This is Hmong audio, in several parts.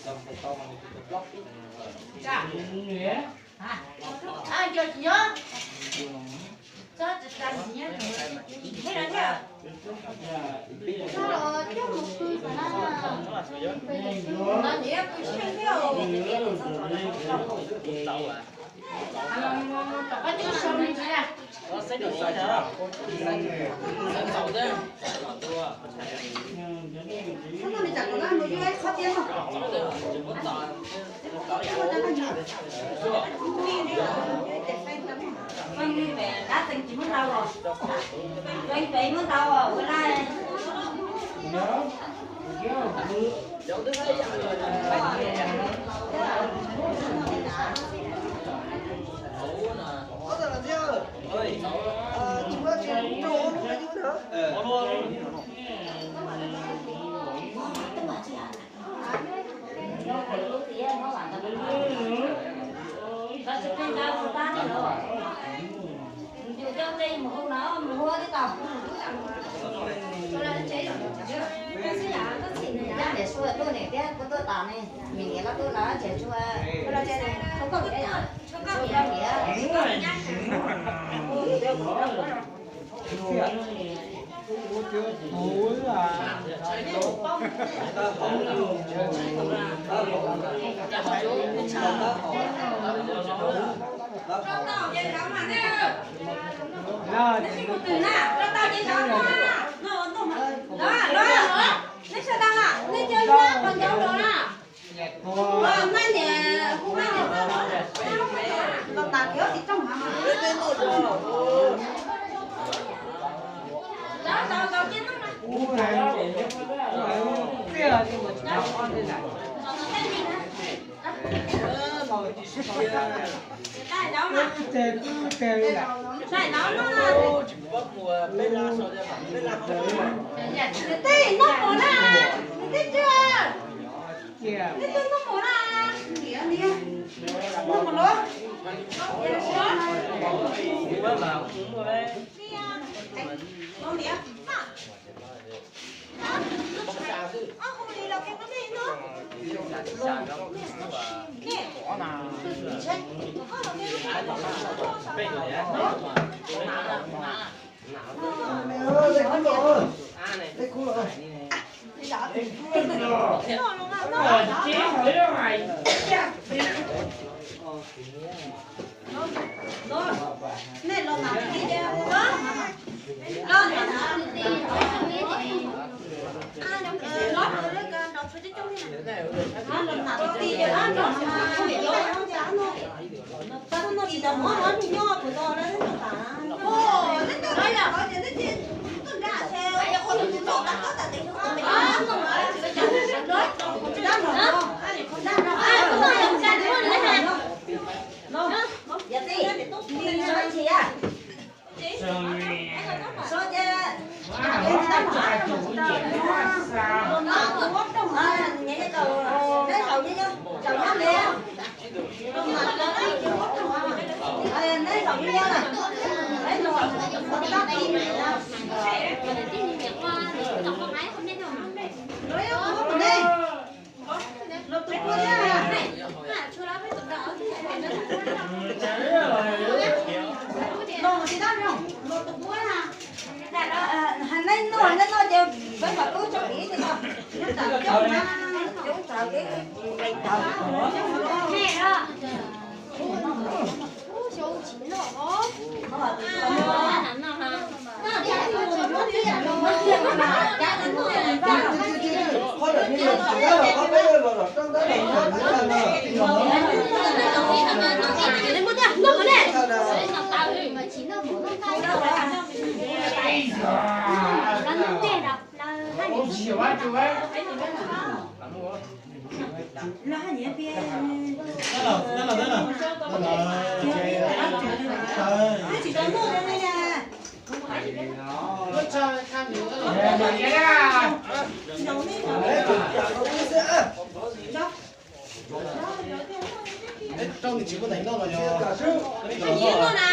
Noj na.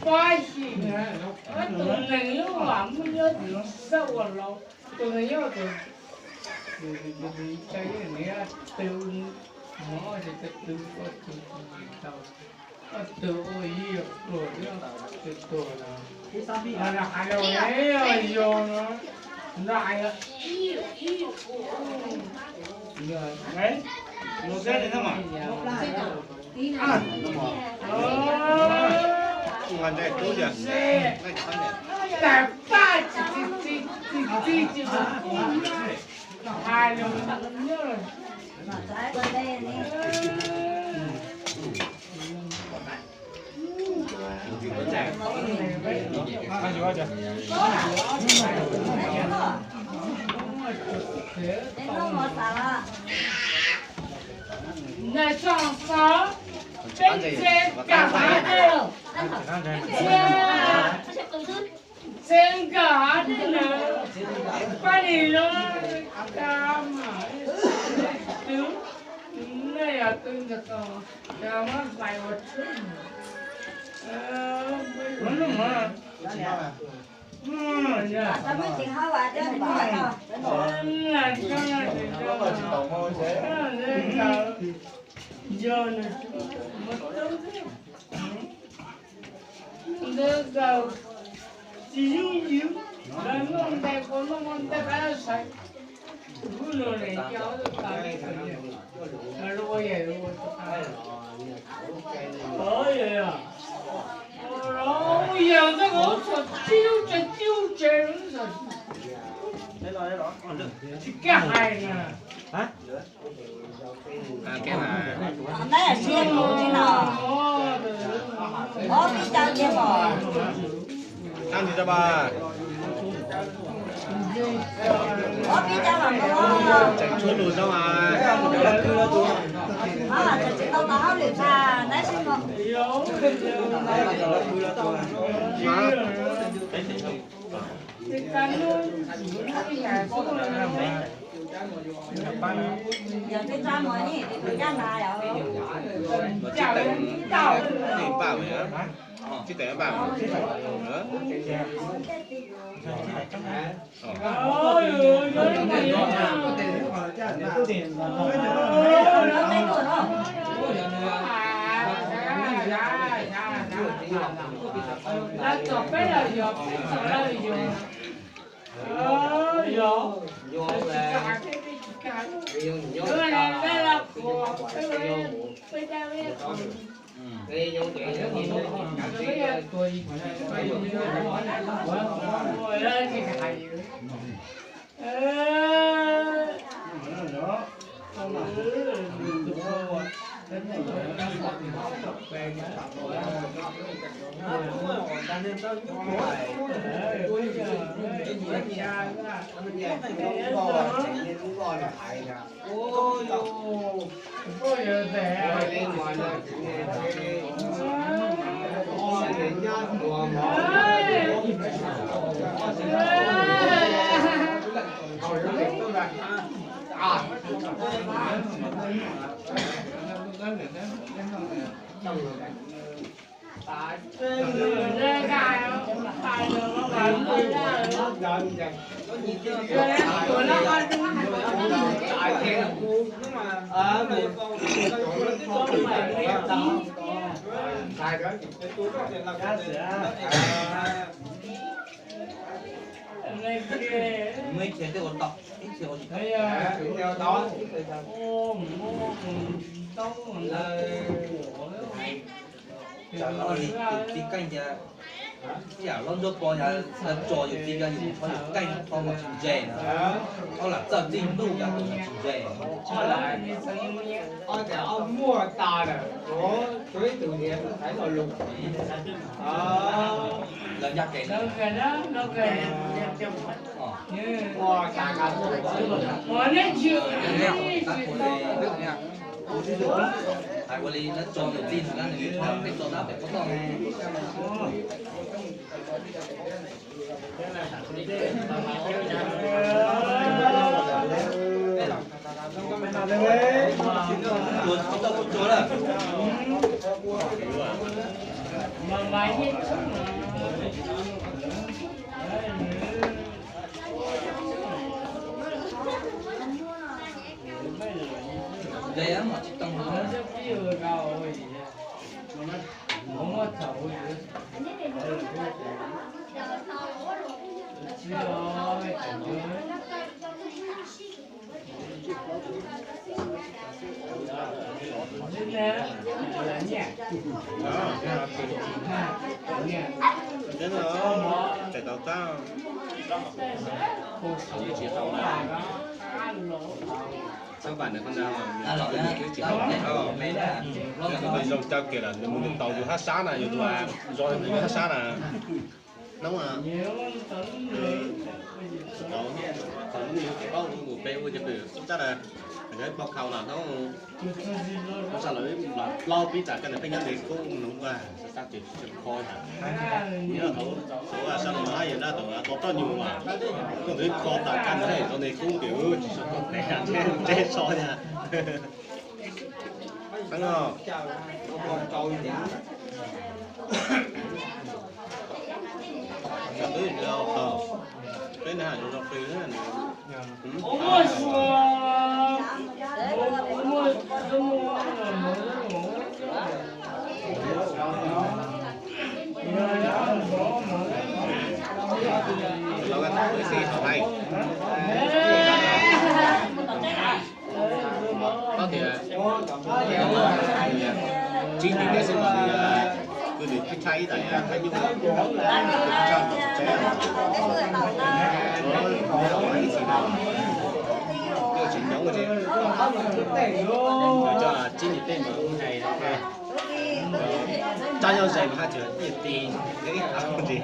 Pab xi, tus neeg lub vam muaj nyob tus xab ua laus, tus neeg nyob tus twg ua ib yam pluag, tus tuag, tus tuag, hais los yog no, no hais los ib yam, ib yam, tais paj tsis txi tsis txi tsis txi tsis txi, hais los nyob. Nais tso xov, peb tse kam hav dej, tse nkawm hav dej na, pab nis zoo ka mam twv, nej yog twv ntawm ko, muab hlais ua tsheb. Yog nws tsis muaj tub thiab. Ntawd tsis yooj yim, lawv noj nte kuv noj nte qab sai. Lub no ne, yog ntawd kuv txhom tib lub tsev tib lub tsev, tsis kaj hais na. Ntawd yog siab kuv tsis no. Ob peb caug tiag mas. Tag nrho ba. Ob peb caug mas mus. Tseem tshuav lus zoo mas. Tseem tsis tau tau hauj lwm tag tab sis mas. Yog peb tsa mus ne, tus caj ntag yom. Tsis teem npaj, tsis teem npaj. Tsam no tus txiv Keej ntawd, ib yam hlob Ntsuab Pov ntawd tso yus txiv ko yus qhov yus Keej qhov mas tsis ntse na, qhov lam txawj txij ntuj yog tus tsis ntse. Lawv ncaj kev na. Hais ua li lawv tso tus txij ntawd na, nws pheej tso dab pem pob toj ne. Tsuas tsis tau kuj tsuas lawm. Ntev mas tsis tau. Tau tau. Txhab vam nws qhov ntawd, tsis tau, zoo coj kiag lawm, nws mus nws tau yus hab sab na, yus tus zos nws yus hab sab na. Hnub thaum ub yus tsis paub mus pem ua cov pwm xub cab na, yog ib pob khau na hnub ua sa lawm plaub pib tas koj nws pheej nyob nws kub nws ua sa sab ces tsis kho na. Nyob thaum sab no mas yog nab tau tau roj nyuj mas koj nws kho tas koj nws haj yam tau nws kub ces tsis so koj pem ntseb so na. Peb na zoo zoo pw na. Koj tias tsib nyuag teb xwb mas kwv nws tshaj ib daim thaj nyuj, tshaj tsev, ib txhis no, nyuj tsis nyoos ces coj tsib nyuag teb mus hais, tsa nyob ze mas haj tseem nyiaj ti, ib tag nti.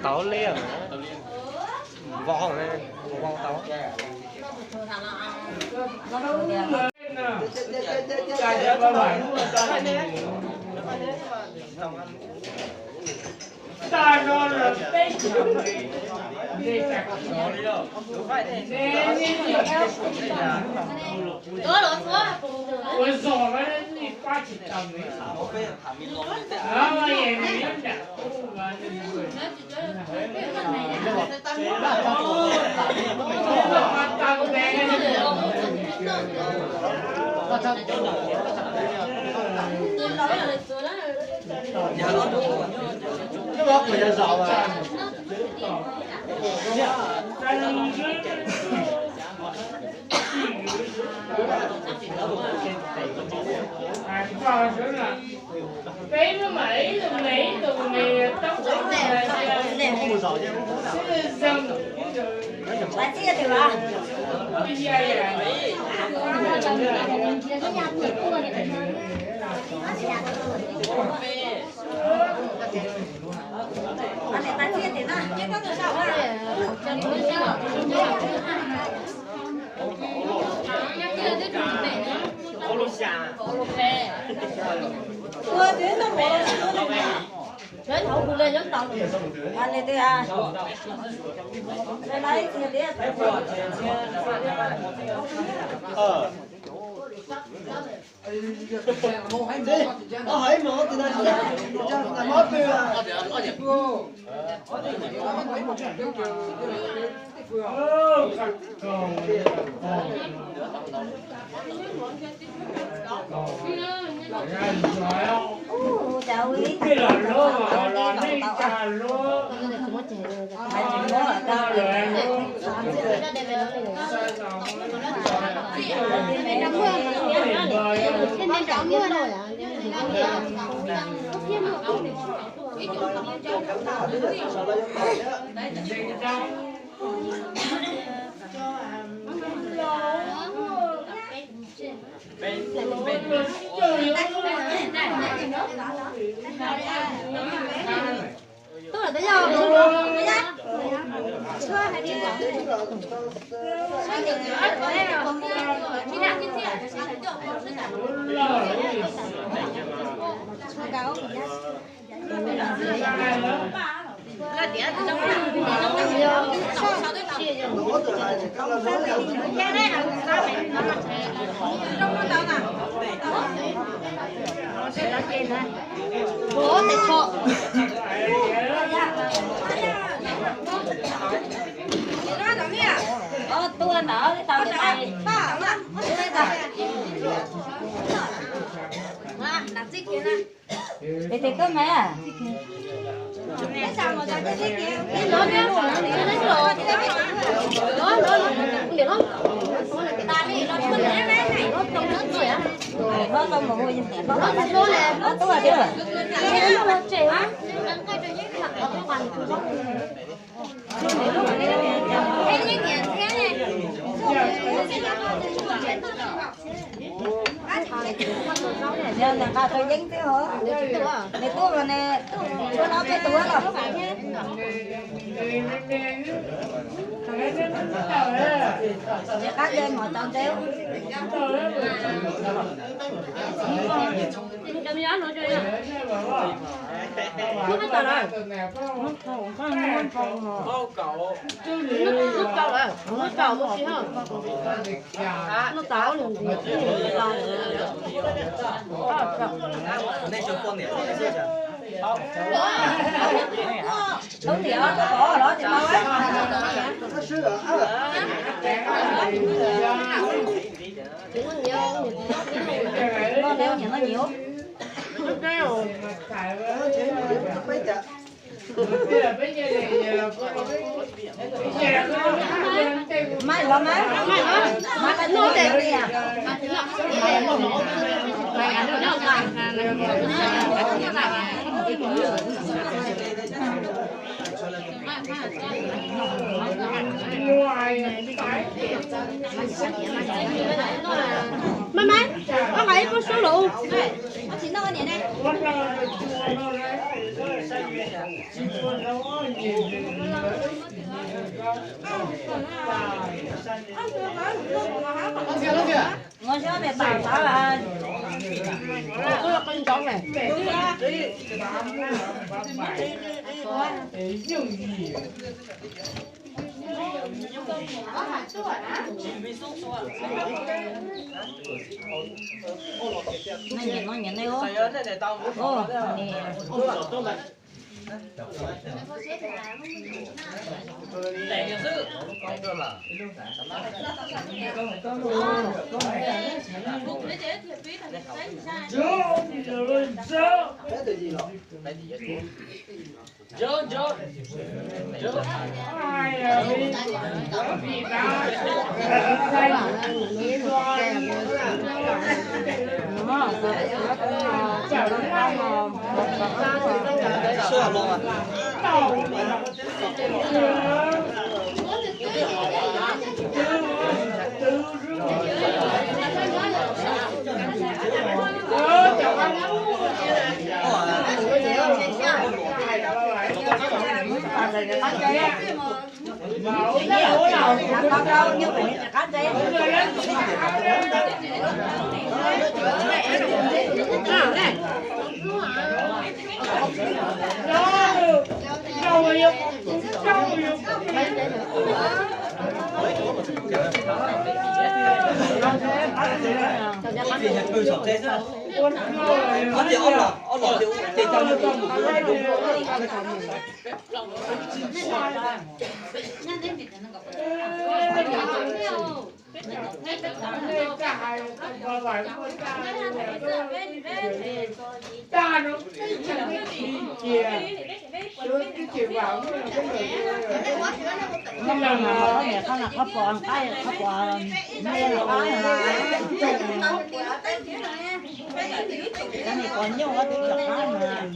Tau li, vau, vau tau. Tes tes koj mas. Hlob tau mos hua niam hlob tau tuaj thiab. Nqa tau yeeb xwb hos. Nws tuaj los nws tuaj no peb tuaj los. Nws qab ze mov tau ntev. Maj maj, koj nqa ib pob sub los. Qhov pom nqaij, qhov pom me qab, cov niag pom nyuj twb cov qab mas.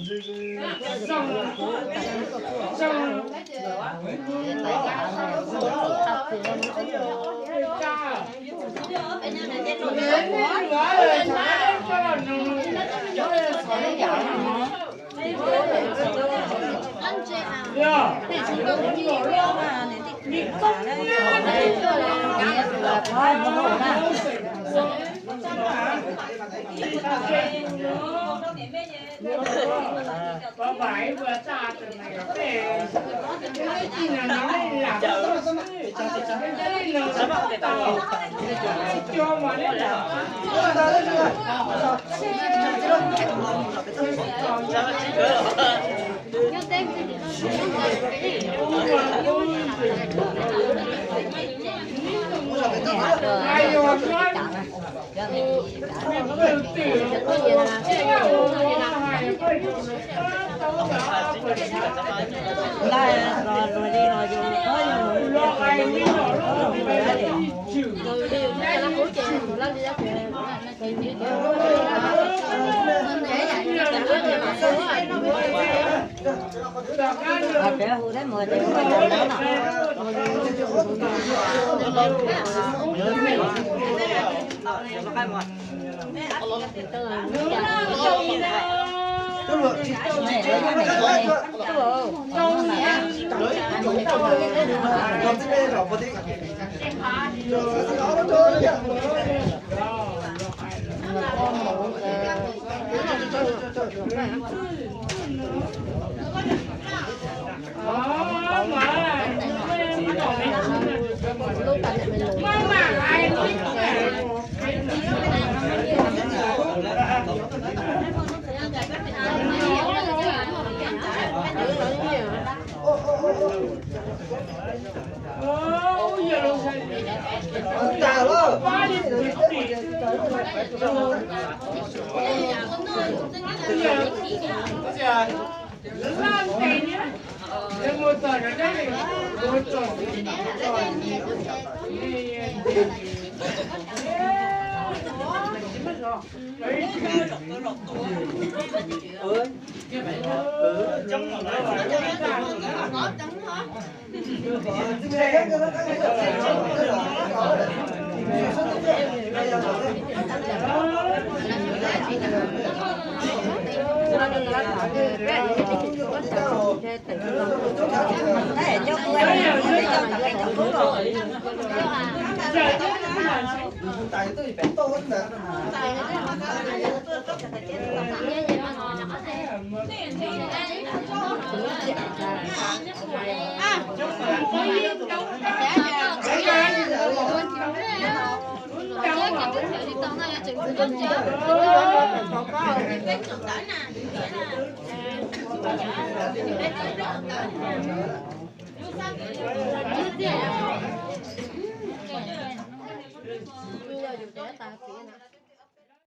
Tus